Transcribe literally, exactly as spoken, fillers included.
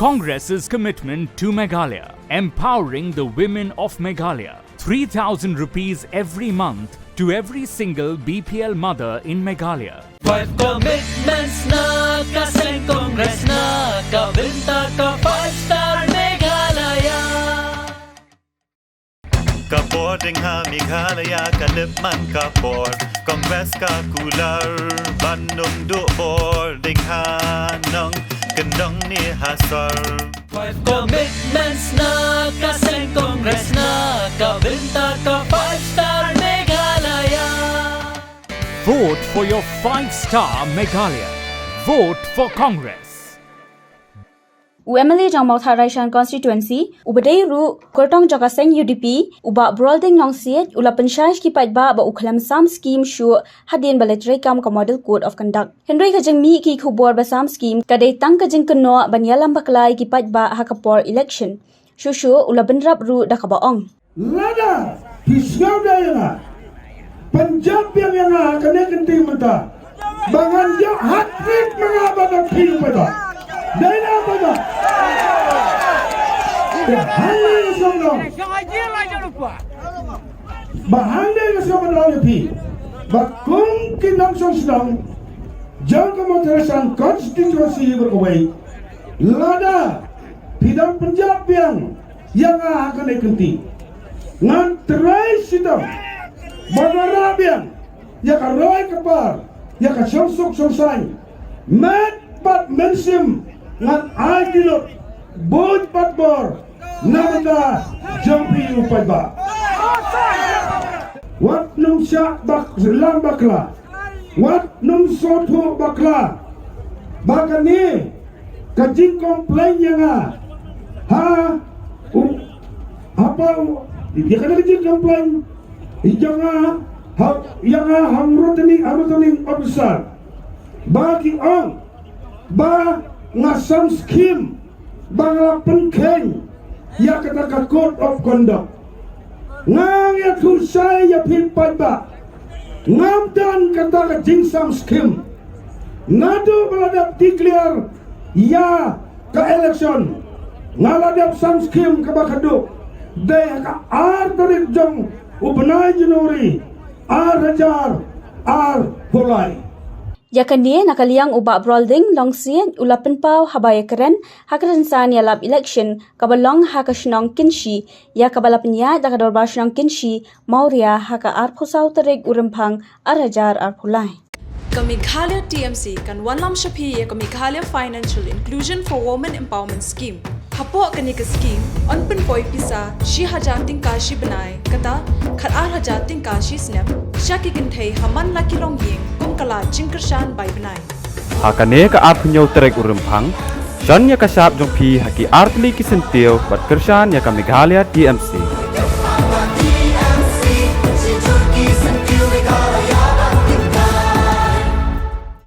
Congress's commitment to Meghalaya, empowering the women of Meghalaya. Three thousand rupees every month to every single B P L mother in Meghalaya. Five commitments na ka seng Congress na ka bynta ka five star Meghalaya. Ka bor ding ha Meghalaya ka lip man ka bor. Congress ka kular ban nung duh bor ding ha nong kendong ni ha sor. Five commitments na ka seng Congress na ka bynta ka five star Meghalaya. Vote for your five star Meghalaya. Vote for Congress. U M L A jong Mawthadraishan constituency, u ba dei ruh kyrtong jong ka seng U D P, u Bah Brolding Longsiej, u la pynshai sha ki paidbah ba u khlem sam skim shuh hadien ba la treikam ka Model Code of Conduct. Hynrei ka jingmih ki khubor ba sam skim ka dei tang ka jingkynnoh ban ïalam bakla ïa ki paidbah ha ka por election. Shuh shuh u la bynrap ruh da kaba ong. Lada phi sngewdei ïa nga, pynjot biang ïa nga ha kane ka kynti mynta, ba ngan ïoh hat-trick ma nga bad phi u paidbah. Dei na paidbah. Te hangne nga sngewdei, ba hangne nga sngewdei ïa phi, ba kum ki nongshong shnong jong ka Mawthadraishan constituency baroh kawei, lada phi dang pynjot biang ïa nga ha kane ka kynti, ngan trei shitom ban wanrah biang ïa ka roi ka par, ïa ka shongsuk shongsaiñ, met bad mynsiem ngan ai ki lut buit bad bor na ka bynta jong phi u paidbah. Wat nym shah bak lam bakla, wat nym sngewthuh bakla ba kane ka jingcomplain ïa nga ha u, ha pa u, ïa kane ka jingcomplain ïa nga ha, ïa nga ha u returning, ha u returning officer, ba ki ong ba nga sam skim, ba nga la pynkheiñ ïa kata ka code of conduct. Nga ïathuh shai ïa phi paidbah, ngam don kata ka jingsam skim. Naduh ba la dep declare ïa ka election, nga la dep sam skim kaba khadduh dei ha ka ar tarik jong u bnai January ar hajar arphew lai. Ïa kane na ka liang u Bah Brolding Longsiej u la pynpaw haba ïakren ha ka rynsan ïalap election kaba long ha ka shnong Kynshi, ïa kaba la pynïaid da ka Dorbar Shnong Kynshi Mawria ha ka arphew saw tarik u Rymphang ar hajar arphew lai. Ka Meghalaya T M C kan wanlam sha phi ïa ka Meghalaya Financial Inclusion for Women Empowerment Scheme. Hapoh kane ka skim, yn pynpoi pisa shi hajar tyngka shi bnai, kata khat ar hajar tyngka shi snem, sha ki kynthei ha man la ki longïing kum ka lad jingkyrshan bai bnai. Ha kane ka arphew hynñiew tarik u Rymphang, shon ïa ka shap jong phi ha ki artylli ki syntiew bad kyrshan ïa ka Meghalaya T M C.